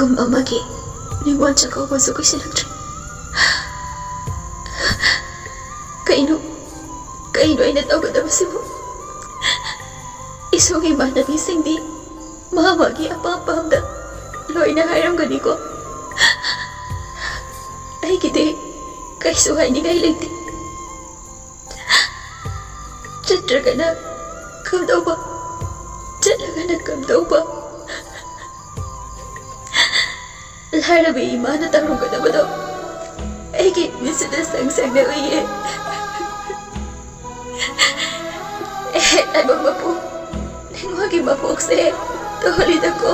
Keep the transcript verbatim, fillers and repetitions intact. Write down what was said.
ꯀꯨꯝ ꯑꯃꯒꯤ ꯅꯤꯉꯣꯜ ꯆꯥꯛꯀꯧꯕꯁꯨ ꯀꯨꯏꯁꯤꯜꯂꯛꯇ꯭ꯔꯦ꯫ ꯀꯩꯅꯣ, ꯀꯩꯅꯣ ꯑꯩꯅ ꯇꯧꯒꯗꯕꯁꯤꯕꯨ? ꯏꯁꯨꯒꯤ ꯏꯃꯥꯟꯅꯕꯤꯁꯤꯡꯗꯤ ꯃꯥ ꯃꯥꯒꯤ ꯑꯄꯥꯝ ꯄꯥꯝꯗ ꯂꯣꯏꯅ ꯍꯥꯏꯔꯝꯒꯅꯤꯀꯣ꯫ ꯑꯩꯒꯤꯗꯤ ꯀꯩꯁꯨ ꯍꯥꯏꯅꯤꯡꯉꯥꯏ ꯂꯩꯇꯦ꯫ ꯆꯠꯇ꯭ꯔꯒꯅ ꯀꯝꯗꯧꯕ? ꯆꯠꯂꯒꯅ ꯀꯝꯗꯧꯕ? ꯂꯥꯏꯔꯕꯤ ꯏꯃꯥꯅ ꯇꯧꯔꯝꯒꯗꯕꯗꯣ ꯑꯩꯒꯤ ꯃꯤꯠꯁꯤꯗ ꯁꯪ ꯁꯪꯅ ꯎꯏꯌꯦ꯫ ꯑꯦ, ꯇꯥꯏꯕꯪ ꯃꯄꯨ, ꯅꯤꯡꯉꯣꯜꯒꯤ ꯃꯄꯣꯛꯁꯦ ꯇꯧꯍꯜꯂꯤꯗꯀꯣ꯫